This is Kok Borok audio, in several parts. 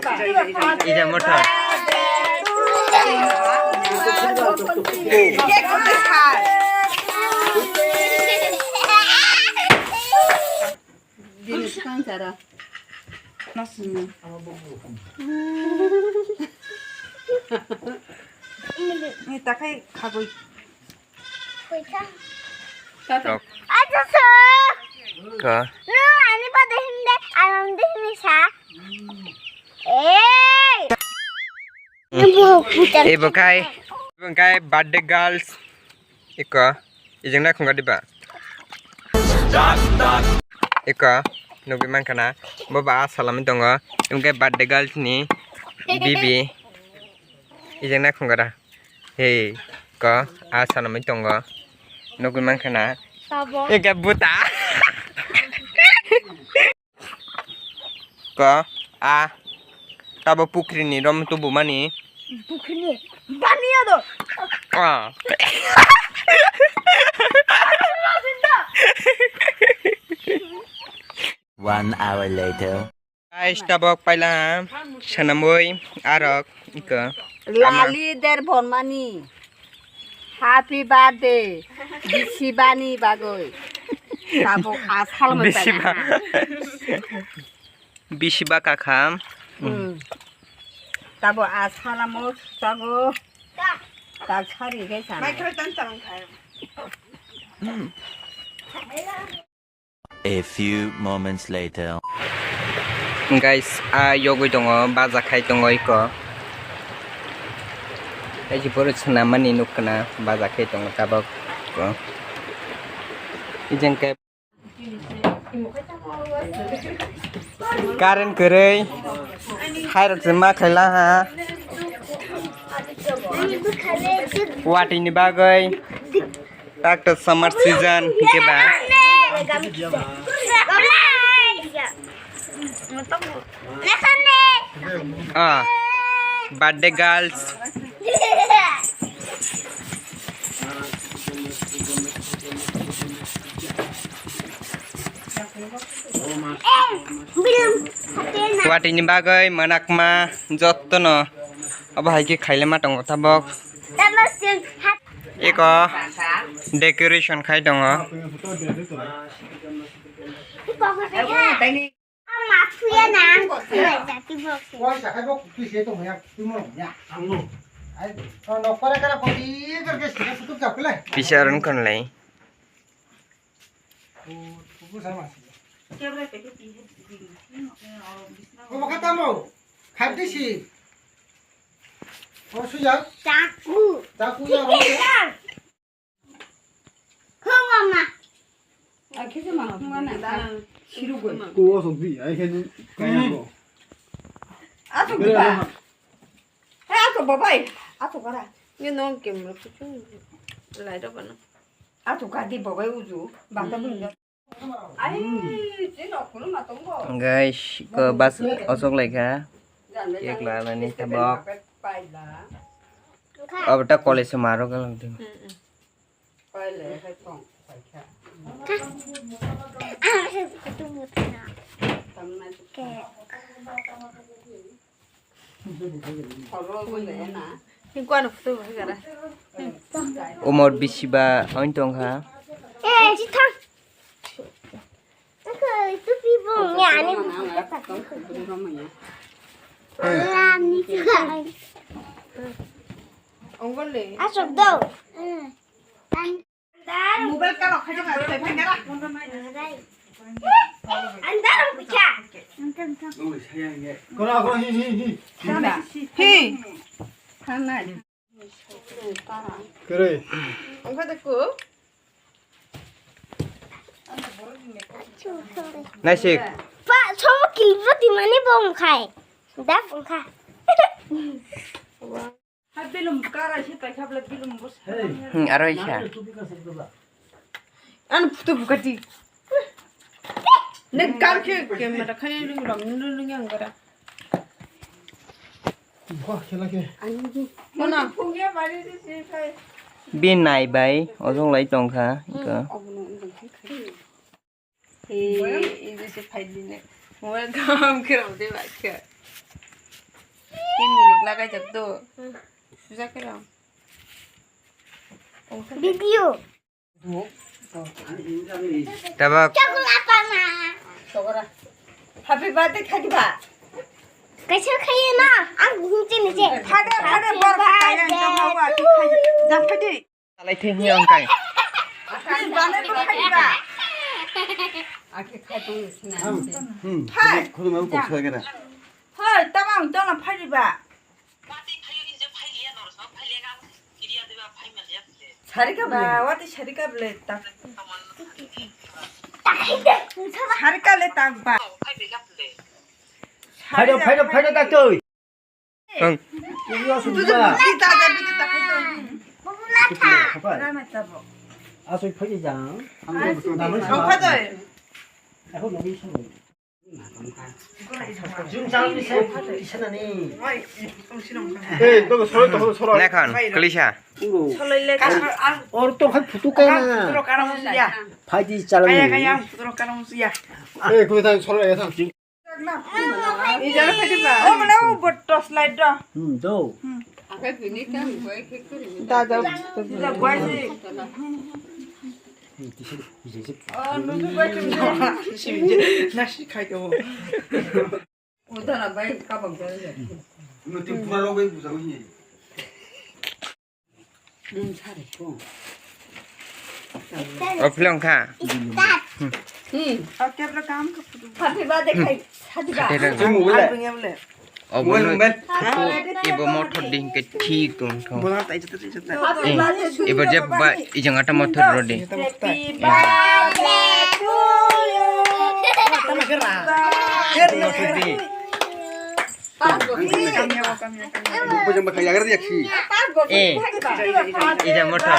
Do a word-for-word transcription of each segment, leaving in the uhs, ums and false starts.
Ida motor. Bini swkang chara. Nasing. Ni takhai khagwi. Tok. Acha sa. Ka. No, ani pada hinde, anam de hinde sa. Hey. Ibu, bukan. Ibu kai, ibu kai birthday girls. Iko, ijeng na khungga diba? Iko, nugwi mankha na, bo ba salami tongo. Ibu kai birthday girls ni bibi. Ijeng na khungga da. Hey, ko, a salami tongo. Nugwi mankha na. Tabo. Ika buta. Ko, a, tabo pukri ni rom tubumani. Pukri ni baniya do. Ah. One hour later. Guys, tabok paila sanamwi arok iko. Lali der bonmani. Happy birthday. Bisibani bagwi. Tabok asal mo Bisiba. Bisiba kakha. Hmm. Tabok asal mo tago. Tak sari ke sana. A few moments later. Guys, a yogwi tongo, baja khai tongo iko. Kaisa borok swnamani nukkhna, baja khai tongo tabok. Ijeng khe current kwrwi, khairok se ma khaila ha. Watini bagwi. Takto summer season hingke ba. Ah, birthday girls. Watini bagwi manakma jottono obo hai khe khailema tongo tabok. Eko decoration khai tongo. Pisa run kon lai. Obo khe tamo? Khabdi si. O suya. Chaku. Chaku ya. Khoma ma. Ko o sok di, ai khe kaya ko. Ato ba. Hey, ato babai. Ato kara. Nge nong camera kuchung lai do bana. Ato kadi babai uju. Bata bun. Guys, ko bus osok laikha. Cake lanani tabok. Abo ta college se maro galang ding. Umor bisiba oin tongkha. Eh, chithang. Tupi bung ya ani. Ani chithang. Asok do. Mobile ka rok khaijak na, thai phai gara. Andar ang picha. Kora, kora, hi, hi, hi. Hi. Thanai. Kere. Ang kata ko. Naisik. Pa, somo kilbati mani bong khai. Dap bong khai. Hai belum kara se pai khabla belum bus. Hmm, aro isa. An photo bukati. Ne kar ke camera khani ring ram nu ring yang gara. Wah, khela ke. Ani di. Mana? Phungya bari di se khai. Bi nai bai, ojong lai tongkha, iko. Obo no ung khai. He, ini se phai di ne. Welcome khe rw de ba khe. Tin minute lagai jak do. Sujak khe rang. Video. Tabak. Chocolate pana. Happy birthday khaki ba. Kaisa khaye na, ang buhung chini je. Phade, phade, bor khaye, ang tamo ba, ki khaye. Ja phade. Alai theng hi ang kai. Akhai bane to khaki ba. Akhe khai to sina. Hmm. Hai. Khuluma ko khagera. Hai, tamo ang tona phadi ba. Sarika ba, wati sarika bele ta. Sarika le ta ba. Phaido, phaido, phaido ta tui. Ang. Ini asuk juga. Di ta da, di ta da. Apa? Rama tabo. Asuk phai jang. Ang ko. Ang phai. Aku nang isuk. Lekhan, Kalisa. Or to khai phutu kai na. Phaidi chalani. Hmm, do. Udana bai kabang jari. Noti pura rok bai buja wi ni. Offline kha. Hmm. Happy birthday khai. Happy birthday. Obono ibo mothor ding khe thik tong thong. Ibo jeb ba ijang ata mothor rodi. Mothor di. Eh, ijang mothor.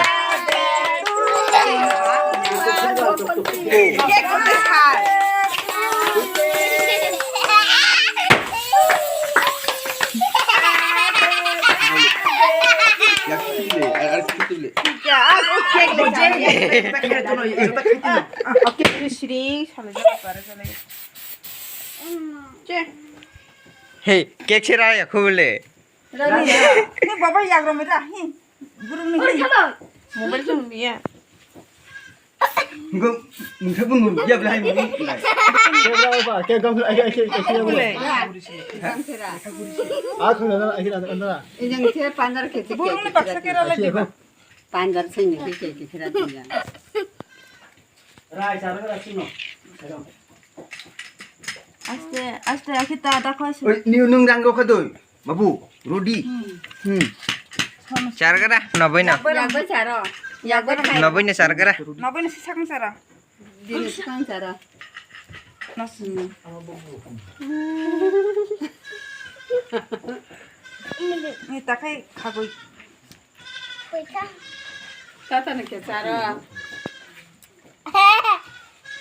Hey, cake sera ya khubule. Rani, ni baba yagrami ra, hi. Burung ni hi. Mobile song niya. Enggak, mungkin pun nurut dia belain mungkin. Kebra apa? Kebra apa? Ayo, ayo, ayo, ayo. Aku nana, ayo, nana, nana. Yang saya panjar kecil. Burung ni paksa kira lagi. Panjar sini kecil kira tinggal. Rai, cara kira sini. Aste, aste, akhe ta da khoi se. Oi, niu nung rang rokha doi. Babu, rodi. Hmm. Hmm. Char gara, noboi na. Yakbai charo. Yakbai khai. Noboi na char gara. Noboi na sisak na charo. Din sisak na charo. Nas. Hmm. Ni ta khai khagoi. Tata na ke charo.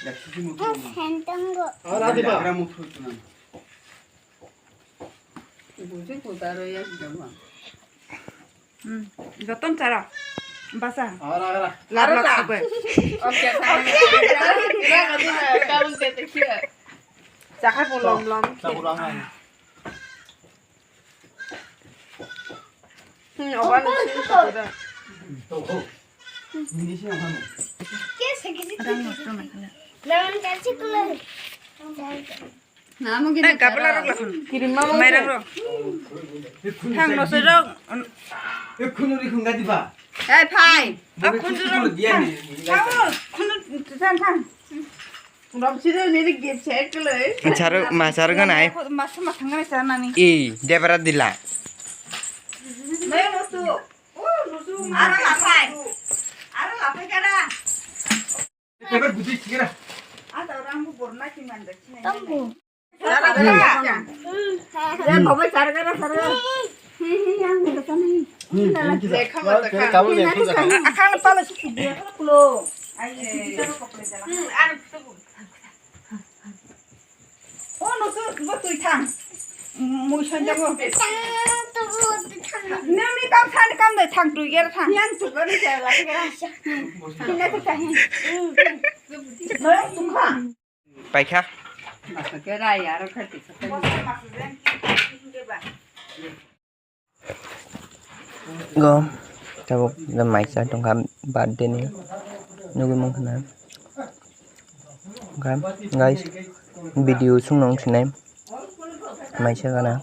Sentong go. Ara diba. Buji kutaro ya jama. Hmm, joton chara. Basa. Ara, ara. Lab lab khabe. Okay, okay. Chakha bolom lom. Chakha bolom lom. Hmm, oban. Lawan kasi kulo. Namo gini kapla rok lakhon. Kirim mamo. Mairang rok. Thang no soi rok. Ekhunu ri khunga diba. Hey, phai. Khunju rok. Thang, khunju thang, thang. Rob sida nini gift set kele. Charo, ma charo ganai. Mas ma thang ganai charo nani. I, debra dila. Mai musu. Oh, musu. Ara la phai. Ara la phai kara. Ebar budi sikira. Ada orang bu borna ki manda sini. Tambu. Chara gara. Ya, baba, chara gara, chara gara. Hi, hi, yang ni kata ni. Hmm, yang kita. Lekha mata kha. Kamu yang kita. Akan pala si dia kulo. Ai, kita ko pokle jala. Hmm, anu. Oh, no, so, bo tui thang. Mui san jago. Nang ni kam san kam dai thang tui ger thang. Yang tu ko ni jala gara. Kina tu thang. No, tu kha. Paikha. Masa khe rai aro khe tisa. Go tabuk maisa tongkha birthday ni nugwi mankha na. Guys, video sung nang sinai maisa gana.